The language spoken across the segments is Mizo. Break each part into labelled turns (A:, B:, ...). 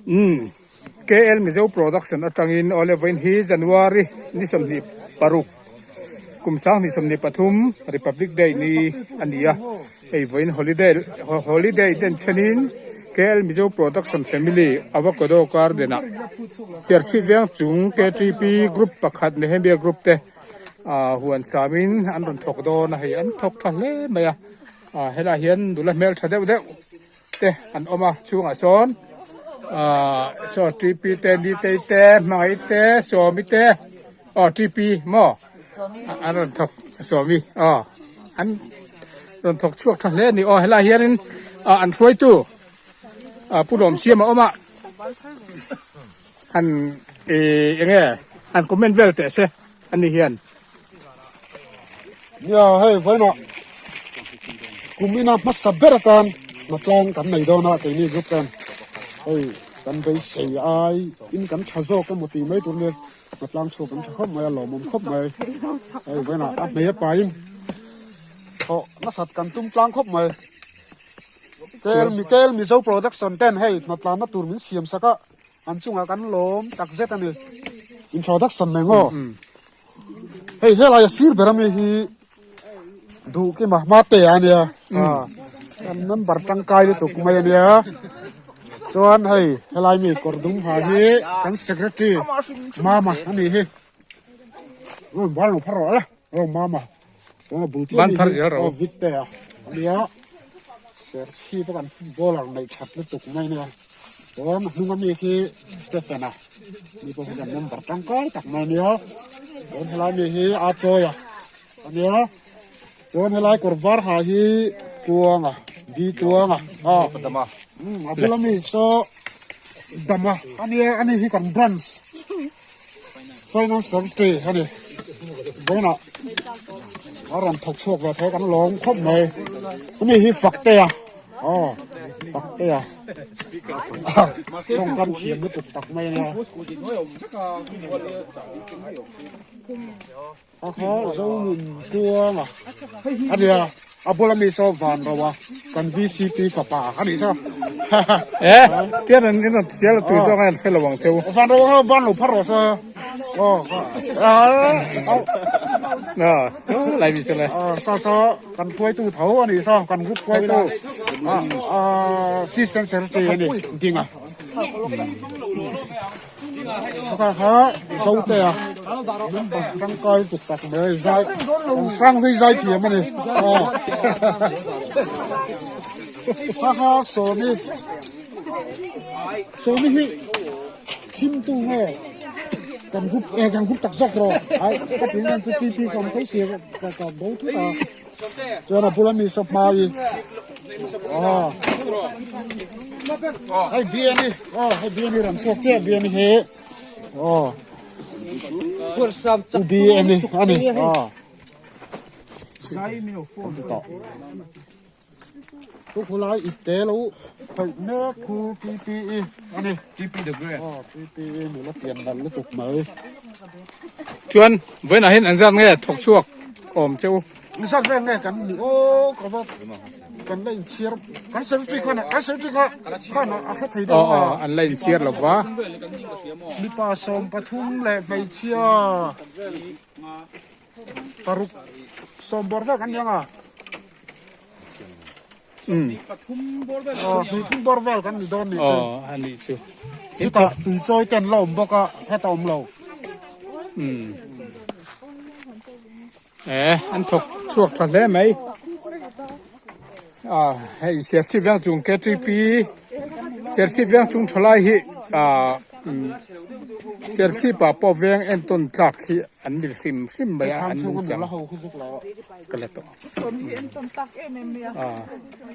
A: Umm KL Mizo Production atangin awle vawiin hi January ni 26 kum 2023 Republic Day ni a ni a, hei vawiin holiday holiday den chenin KL Mizo Production Family Avocado Garden ah Serchhip veng chung KTP Group pakhat Nehemia Group te ah huan samin an rawn thawk dawn a, hei an thawk tha hle mai a, ah helaiah hian nula hmeltha deuh deuh. te an awm a chhungah sawn ahh saw tp te nitei te hmangaih te sawmi te aw tp maw an rawn thawk sawmi aw an rawn thawk chhuak tha hle a ni aw helaiah hianin ah an hruaitu ah pu Lawmsiama a awm a han ih eng nge han comment vel teh se. Ani hian.
B: Nia hei vawiinah kum ina hmasa ber atan hnatlang kan nei dawn a keini group ten hei kan beisei ai in kan tha zawk emaw tih mai tur nia hnatlang chhuak kan tha khawp mai a lawmawm khawp mai hei vawiinah a hmei a pain thawh nasat kan tum tlang khawp mai kel mikel mizo production ten hei hnatlanna tur min siam sak a. An chungah kan lawm tak zet a ni. Introduction mai ngaw. Hei helai a sir ber ami hi duh kima hmate a nia. Kan member tangkai lutuk mai a nia. Chuan hei helai mi kawr dum ha hi kan secretary mama a ni hi. Ban lo phar rawh la. Aw mama. Chuan a bul chiah mi hi aw Vitte a nia. Serchhip a kan footballer neih that lutuk mai nia. Chuan a hnung ami khi Stephen a mi pawh hi kan member tangkai tak mai nia. Chuan helai mi hi a chawi a ania. Chuan helai kawr var ha hi Tluanga B Tluanga a a bula mi saw Dama ania ani hi kan branch finance secretary ani vawiinah a rawn thawk chhuak ve thei kan lawm khawp mai ani hi Faktea aw Faktea tawngkam thiam lutuk tak mai ania. A kha Zonun Tluanga a nia, a bula mi saw van ro a, kan VCP fapa a nih saw.
A: E, tian an in rawn sial a tui zawk a an hre lo ang cheu.
B: Van ro a van lo phar rawh saw. Aw,
A: a, saw lai mi saw le.
B: Saw saw kan hruaitu tho a nih saw, kan group hruaitu assistant secretary a ni Dinga. Kha kha Zote a member tangkai tuk tak mai zai hrang hlui zai thiam a ni aw kha kha Sawmi Sawmi hi chhimtu nge kan group eh kan group tak zawk rawh ai ka tin chu TP ka awm thei si ka ka bo thut a. Chuan a bula mi saw hmai aw hei bian hi aw hei bian hi rawn chhuak chiah bian hi aw u bian hi a ni aw kan ti tawh chu khulai ipte lo khawih mek khu PPE a ni aw PPE nula pian nalh lutuk mai.
A: Chuan vawiinah hian an zat nge thawk chhuak awm che u.
B: An zat vel nge kan ni aw ka va kan la inchhiar kan secretary khan kan secretary kha khan a hre thei deuh a.
A: Aw an la inchhiar lo va.
B: Mipa 13 leh hmeichhia paruk sawm bawr vek an ni ang a. Aw hnih thum bawr vel kan ni dawn nih chu.
A: Aw a nih chu.
B: Chutah tui chawi ten la awm bawk a heta awm lo.
A: E an thawk chhuak tha hle mai. A hei Serchhip veng chung KTP Serchhip veng chung thalai hi a Serchhip ah pawh veng entawn tlak hi an ni hrim hrim mai a an nungchang ka la tawh.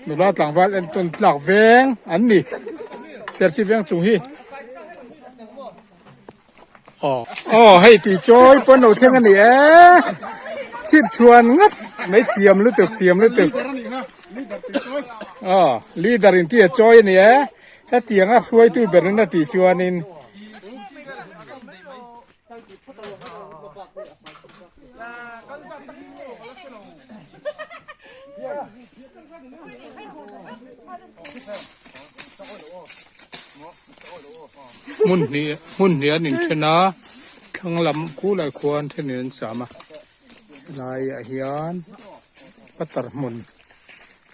A: Nula tlangval entawn tlak veng an ni Serchhip veng chung hi aw aw hei tui chawi pawn lo thleng a ni e chhip chhuan ngawt mai thiam lutuk thiam lutuk aw leader in tih a chawi a ni e hetianga hruaitu berin a tih chuanin. Hmun hnih hmun hnih an inthen a thlang lam khulai khuan thenin an sam a helaiah hian butter hmun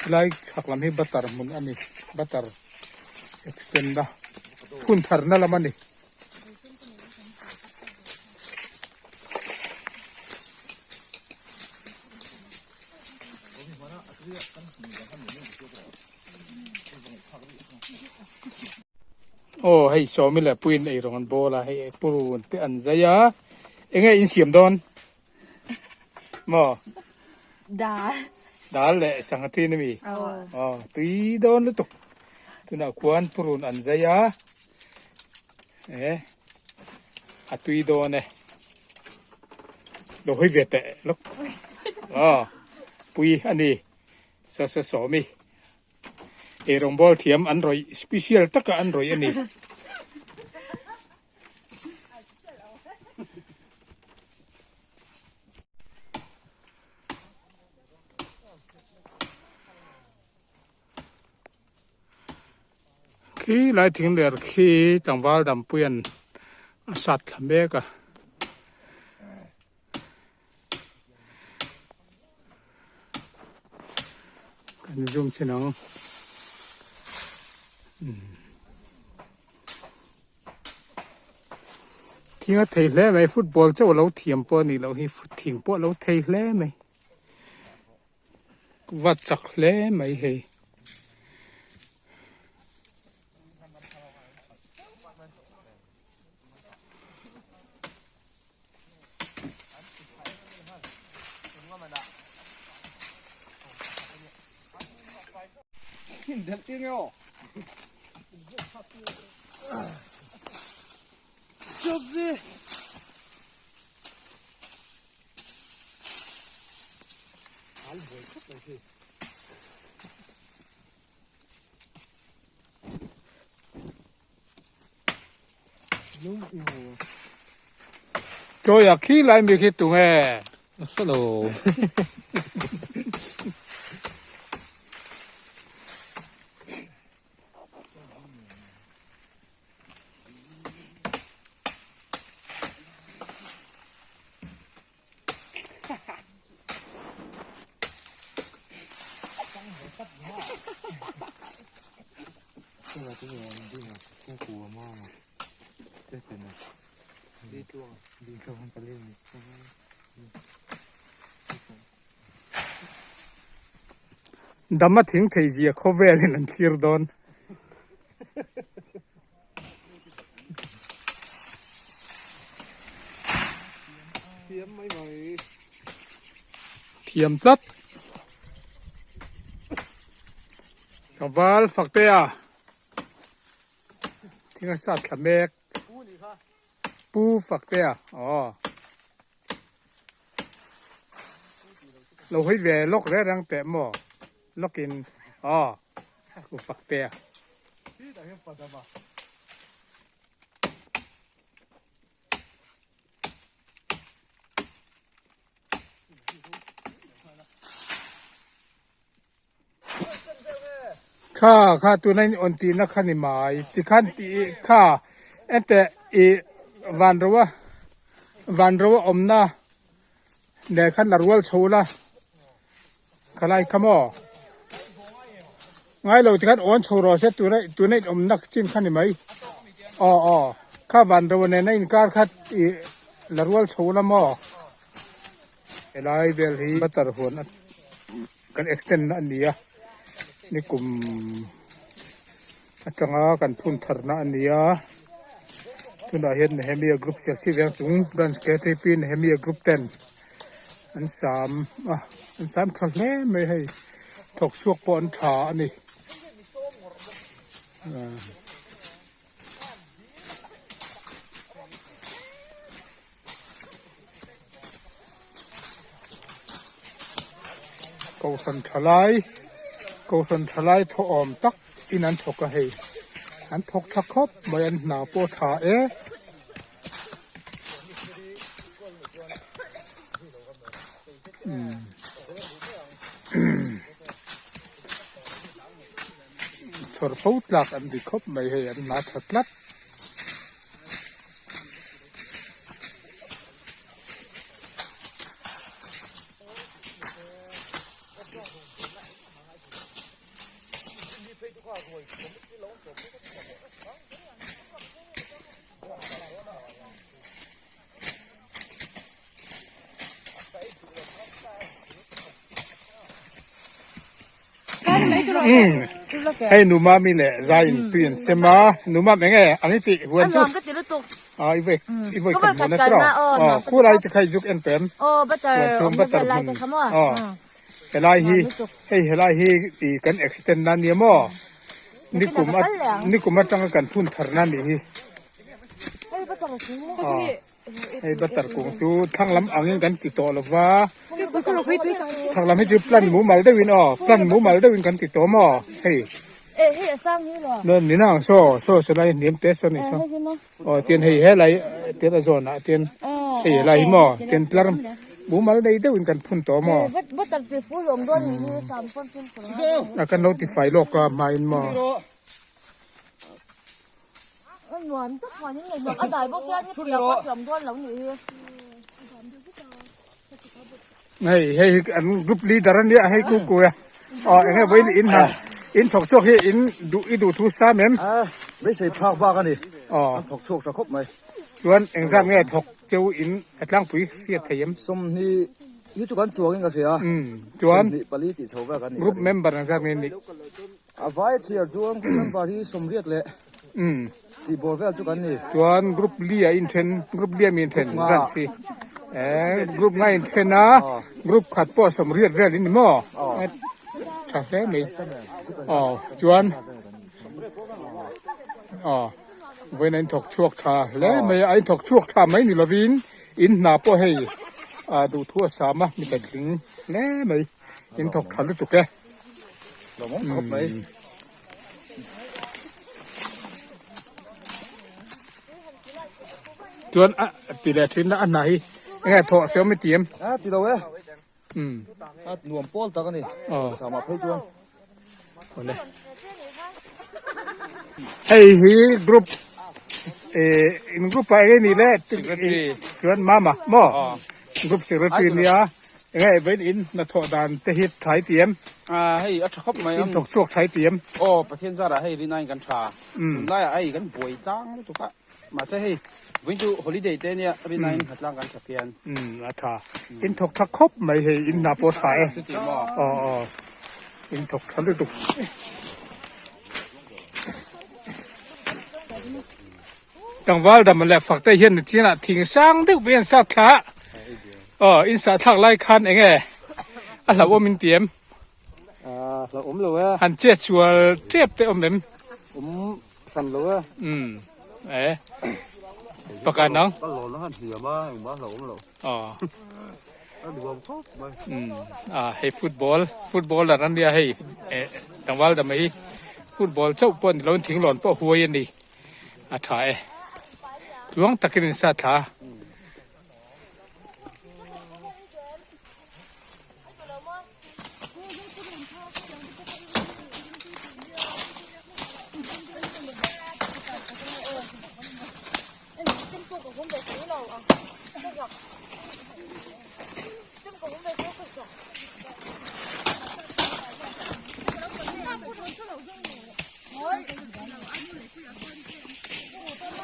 A: helai chhak lam hi butter hmun a ni butter extend a phun tharna lam a ni. Aw hei sawmi leh puiin eirawng an bawl a hei purun te an zai a enge in siam dawn maw
C: dal
A: dal leh sangha ṭin ami aw tui dawn lutuk tunah khuan purun an zai a e a tui dawn e lo hawi ve teh lawk aw pui a ni. Sa sa sawmi ei rawngbawl thiam an rawih special taka an rawih a ni. Khi lai thing ler khi tlangval dampuian a sat thla mek a. Kan zoom chin ang. Thing a thei hle mai football chauh a lo thiam pawh a nih loh hi thing pawh a lo thei hle mai. Va chak hle mai hei. Chawi a khi lai mi khi tunge?
D: Hello.
A: Dama thing thei zia khawvelin an thlir dawn. Thiam tlat. Ka val fak te a. Thing a sat thla mek. Pu fak te a. Aw. Lo hawi ve lawk reng reng teh maw. Lawkin aw. Pu fak te a. Kha kha tuna in awn tihna kha ni mai tikhan tih kha enteh ih vanro a vanro a awmna leh khan la rual chho la khalai kha maw ngailo tikhan awn chho rawh se tuna tuna in awmna chin kha ni mai aw aw kha vanro nena inkar kha ih la rual chho la maw. Helai vel hi butter huan kan extend na a ni a nikum atanga kan phun thar na a ni a tunah hian Nehemia group Serchhip veng chung branch ktp Nehemia group ten an sam a an sam tha hle mai hei thawk chhuak pawh an tha a ni. Kohhran thalai kohhran thalai thaw awm tak in an thawk a hei an thawk tha khawp mai an hna pawh a tha e. Chhawr fo tlak an ri khawp mai hei an hna tha tlat. Hei nu mami leh zai in tui an sem a nu mam eng nge an i tih huan chu a i vawi i vawi khat hmun a tiraw aw khulai te kha i zuk en pem huan chhung butter hmun aw helai hi hei helai hi ih kan extend na nia maw nikum a nikum atanga kan phun thar na nih hi aw hei butter kung chu thlang lam angin kan ti tawh lova thlang lam hi chu plan mumal deuhin aw plan mumal deuhin kan ti tawh maw hei ni nang saw saw saw lai hniam te saw ni saw aw tian hei helai tian a zawn ah tian hei helai hi maw tian tlar mumal nei deuhin kan phun tawh maw a kan lo ti fai lawk a hmain maw. Hei hei hi an group leader a nia hei ku ku a aw eng nge vawiin in han in thawk chhuak hi in duh i duh thu sam em
D: a beisei phak bak a ni
A: aw
D: an thawk chhuak tha khawp mai
A: chuan engzat nge thawk cheu in a tlangpui hriat thei em
D: sawmhnih hi chu kan chuangin ka hria
A: chuan
D: 24 tih chho vel kan ni
A: group member engzat nge nih
D: A vai chhiar chuan group member hi 80 leh tih bawr vel chu kan ni.
A: Chuan group li a inthen, group li a mi inthen branch hi eh group nga inthen a, group khat pawh 80 vel in ni maw? Tha hle mai. Aw chuan aw vawiin a inthawk chhuak tha hle mai a, a inthawk chhuak tha mai ni lovin in hna pawh hei duhthu a sam a, mi tling hle mai, inthawk tha lutuk e. Chuan a ti leh thin a a hna hi enge thawh hriam i ti em?
D: A ti lo e. A nuam pawl tak a ni. Sama phei chuan.
A: Awle. Hei hi group eh in group ah enge ni le?
E: Secretary.
A: Chuan mama maw? Group secretary nia. Enge vawiin in hnathawh dan te hi tha i ti em?
E: Ah hei a tha khawp mai
A: In thawk chhuak tha i ti em?
E: Aw Pathian zarah hei rinaiin kan tha. Tunlaiah hei kan buai tlang lutuk a. Mahse hei vawiin chu holiday te nia rinaiin hna tlang kan tha phian.
A: Umm a tha. In thawk tha khawp mai hei in hna pawh tha e.
E: Chuti maw?
A: Aw aw in thawk tha lutuk. Tlangval dam leh fak te hian chinah thing sang deuh pawh hian sat thla a, aw in sah thlak lai khan eng nge a hlauhawm in ti em?
D: Aaa hlauhawm lo e.
A: Han chet sual tep te awm em?
D: Awm hran lo e.
A: Umm e pakhat nang.
D: Ka lawn a han hliam a engmah hlauhawm lo.
A: Aw.
D: A nuam khawp mai.
A: Umm a hei football footballer an nia hei eh tlangval dam hi football chauh pawh ni lo in thinglawn pawh huai a ni. A tha e. Tluang takin in sa thla.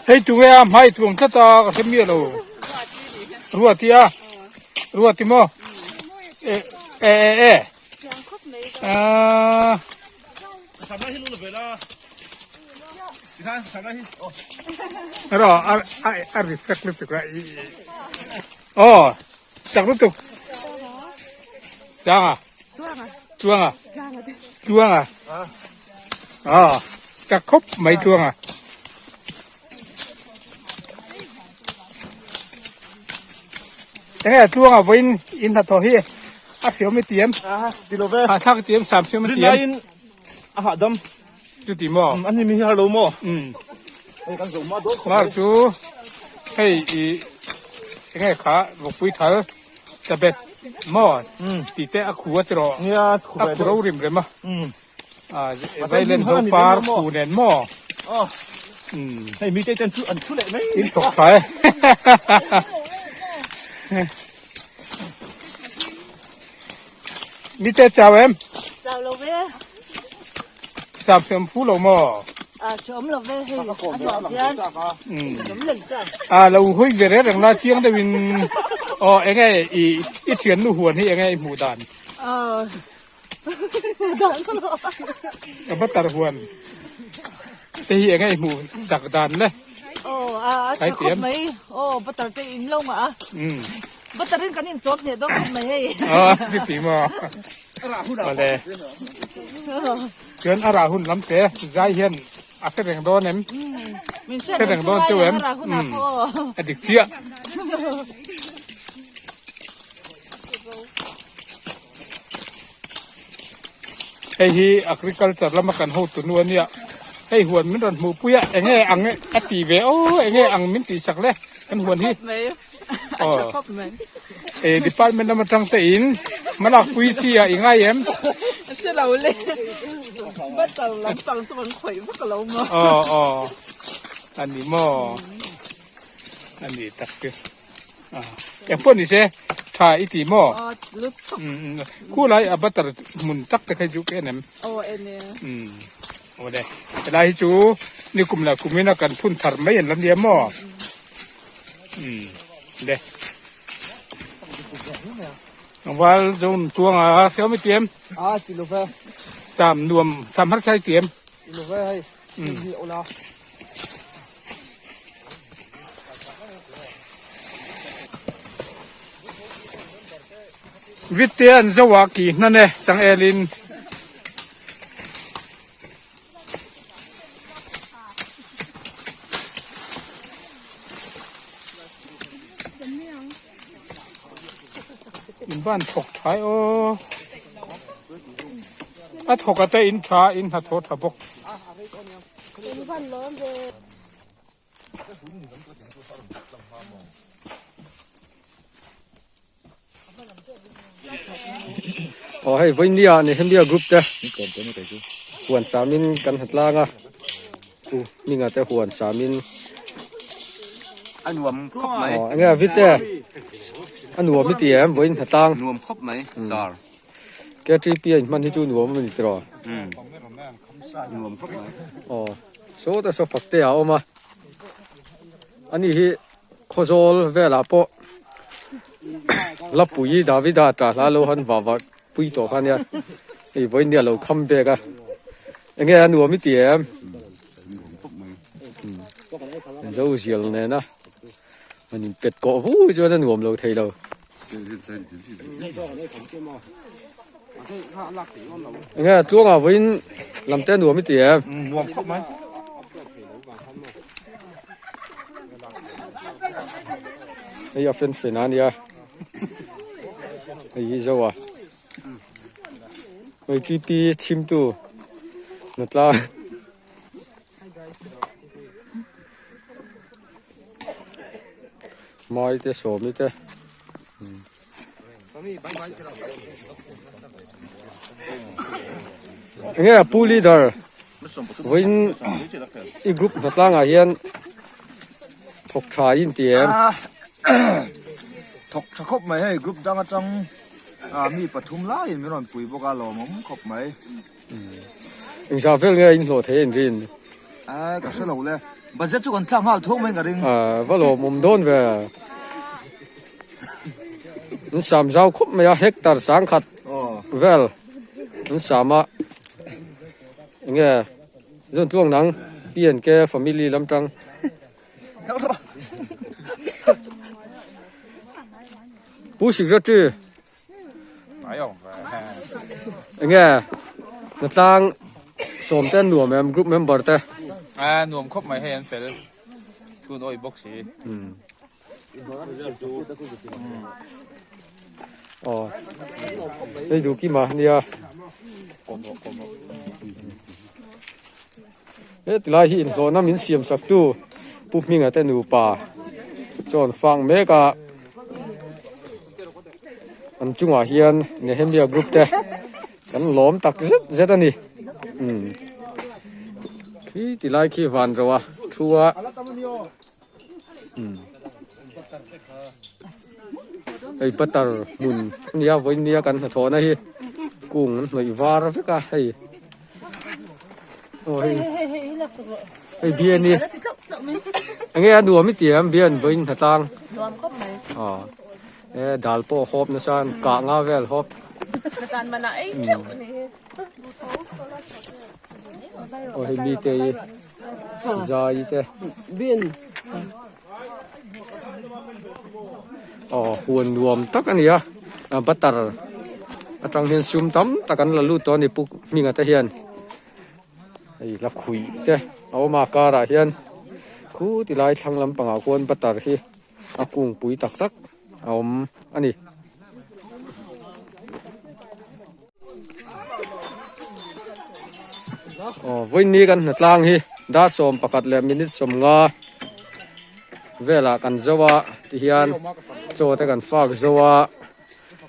A: Hei tunge a hmai thuam tlat a ka hre miah lo ruati a ruati maw e e e aaa rawh a a reflect lutuk a aw chak lutuk changa. Tluanga Tluanga ah chak khawp mai Tluanga enge Tluanga vawiin in hnathawh hi a hriam i ti em a thlak i ti em sam hriam i ti em
D: a hahdam
A: chuti maw
D: an ni mi hi har lo maw
A: mar chu hei i enge kha vawkpui thal Tabet maw tih te a khu a tiraw
D: Nia
A: a khu ro rim rem a. Vailen ho par khu nen maw?
D: Hei mite ten chu an thu leh mai.
A: In thawk tha e. Mite chau em?
C: Chau lo ve.
A: Sam hriam fu lo maw?
C: A hriam lo ve hei a nuam hian. Hriam lem chuan.
A: A lo hawi ve reng reng la chiang deuh in aw enge i i thiannu huan hi enge i hmuh dan? Ka butter huan te hi enge i hmuh chak dan le?
C: Aw a tha khawp mai aw butter te in lo ngah a butter in kan in chawp hneh dawn khawp mai hei.
A: Aw chuti maw awle chuan a rah hun lam te zai hian a hre reng dawn em?
C: Hre
A: reng dawn cheu em? A dik chiah. Hei hi agriculture lama kan hotu nu ania hei huan min rawn hmuh pui a enge ang a ti ve aw enge ang min tih sak le kan huan hi aw e department lama tang te in hmalak pui chi ah i ngai em aw aw ani maw ani tak chu. Eng pawh ni se tha i ti maw? Khulai a butter hmun tak te kha hi chu ka en em? Awle helai hi chu nikum lah kum in a kan phun thar mai an la nia maw? Le Tlangval zone tuanga hriau i ti em? Sam nuam sam harsa i ti em? Vite an zo ah ki hnan e changel in. In van thawk tha e aw. A thawk ate in tha in hnathawh tha bawk.
F: Aw hei Vawimlia Nehemia group te huan samin kan ha tlang a u hminga te huan samin
D: a nuam khawp mai
F: aw enge vite a nuam i ti em vawiin ha tlang
D: nuam khawp mai sir
F: KTP a inhman hi chu nuam a ni tiraw
D: nuam khawp mai
F: aw sawta saw fak te a awm a ani hi Khawzawl velah pawh Lapui Davida tah hla lo han vah vah pui tawh kha nia hei vawiin nia lo kham bek a enge a nuam i ti em zo zial nena an in pet kawh vu chuan a nuam lo thei lo. Enge tluangah vawiin lam te nuam i ti em?
A: Nuam khawp mai.
F: Hei a fen fen a nia. Hei hi zo a. Hei TP chhimtu natla. Mai te sawmi te. Enge a pu leader vawiin i group hnatlangah hian thawk tha i inti em?
D: Thawk tha khawp mai hei group dang atang mi pathum laiin min rawn pui bawk a lawmawm khawp mai.
F: Engzah vel nge in hlawh thei a inrin?
D: Aaa ka hre lo le. Budget chu kan thlak nghal thawk mai ka ring.
F: Aaa va lawmawm dawn ve. An sam zau khawp mai a hectare sangkhat vel an sam a. Enge zawn tluang nang PNK family lam tang. Pu Secretary. Enge hnatlang sawm te an nuam em group member te.
G: A nuam khawp mai hei an fel thun awi bawk si.
F: Aw hei duh kima nia. He tilai hi inhlawhna min siam sak tu Pu Hminga te nupa chuan fang mek a an chungah hian Nehemia group te kan lawm tak zet zet a ni. Umm khi ti lai khi van ro a thu a umm hei butter hmun a nia vawinia kan hnathawhna hi kung an hnawih var vek a hei aw hei hei bian i enge a nuam i ti em bian vawiin hnatlang aw. E dal pawh hawp nasa an kah nga vel hawp.
C: Tan mana ei theuh a ni hi.
F: Aw hei mi te hi zai te.
C: Bin.
F: Aw huan nuam tak a ni a butter atang hian sum tam tak an la lut tawh a ni puk hminga te hian. Hei la khuih te a awm a karah hian khu ti lai thlang lampangah khuan butter hi. A kungpui tak tak a awm a ni. Aw vawiin kan hnatlang hi dar 11 leh minute 50 velah kan zo a tihian chaw te kan fak zo a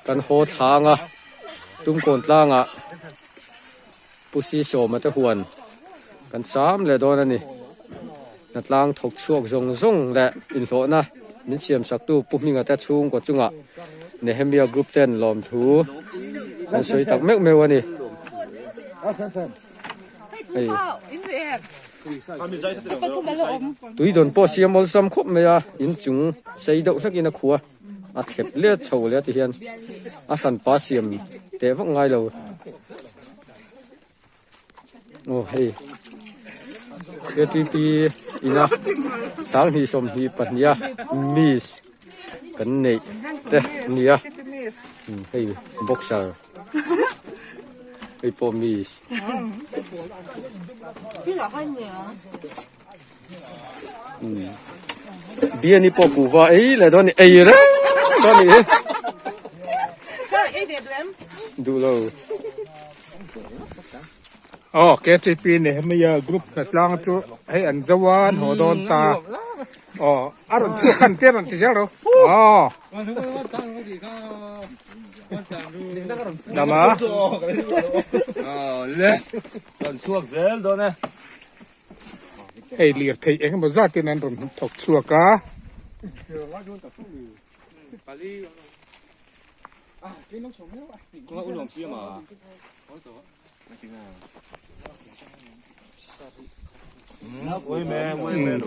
F: kan haw thlang a tumkawn tlangah Pu Sisawma te huan kan sam leh dawn a ni. Hnatlang thawk chhuak zawng zawng leh inhlawhna min siam saktu Pu Hminga te chhungkaw chungah Nehemia Group ten lawmthu an sawi tak meuh meuh a ni. Hei tuidawn pawh siam awlsam khawp mai a, inchung sei deuh hlekin a khua. A thlep let chho leh a ti hian a hranpa siam teh vak ngai lo. Aw hei KTP ina 2022 a miss kan neih te a ni a hei boxer hei pawh miss. Biani pawh kuhva ei leh dawn a ni ei reng dawn a nih hi duh lo.
A: Aw KTP Nehemiah group hnatlang chu hei an zo a an haw dawn ta aw a rawn chhuak khan te rawn ti zel ro aw dama
G: aw le rawn chhuak zel dawn e.
A: Hei lirthei eng emaw zatin an rawn thawk chhuak a.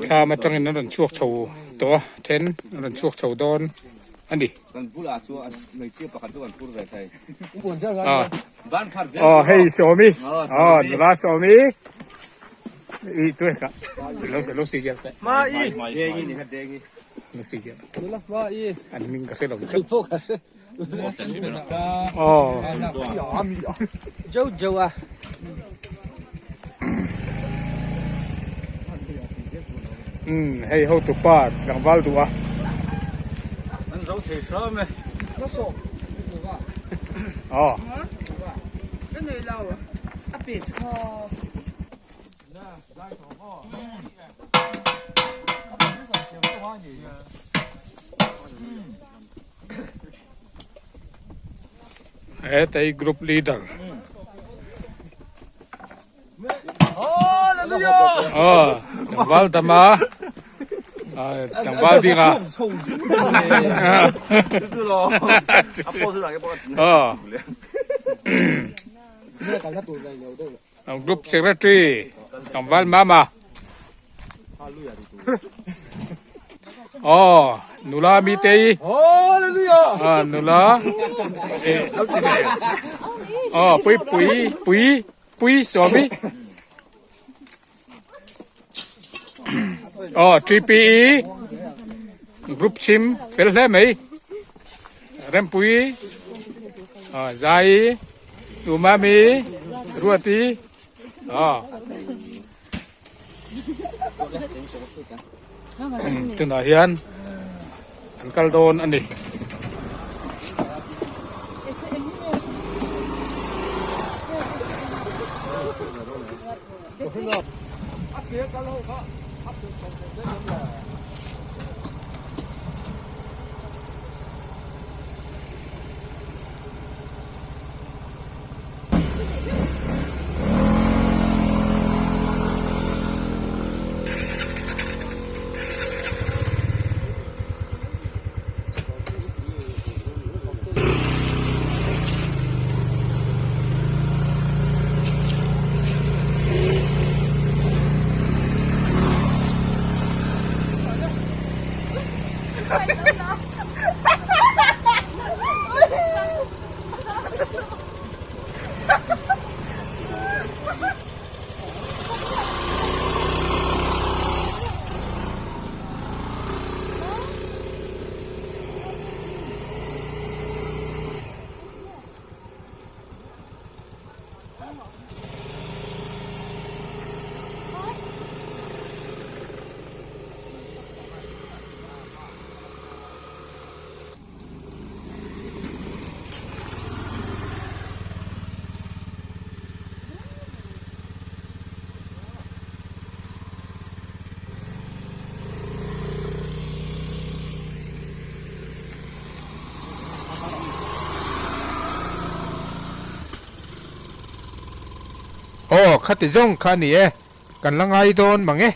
A: Thlam atangin an rawn chhuak chho tawh a, then an rawn chhuak chho dawn a ni. Aw hei Sawmi aw nula Sawmi i tu ka lo lo si ziak te
G: ma i dengi ni kha dengi
A: lo si ziak
D: nula ma i
A: an ming ka hre lo aw
D: jo jo a
A: um hei ho tupa tlangval duh a
G: an zo thei hram e
A: Aw. Hetei group leader. Aw, tlangval dama. Tlangval dinga. Aw. Group secretary tlangval mama. Aw, nula mitei. Hallelujah. Nula. Aw, pui pui pui pui sawmi. Aw, TPE group chhim fel hle mai. Rempui, aw, Zai, Umami, Ruati, aw. Tunah hian an kal dawn a ni. Khati zawng kha a ni e, kan la ngai dawn mang e.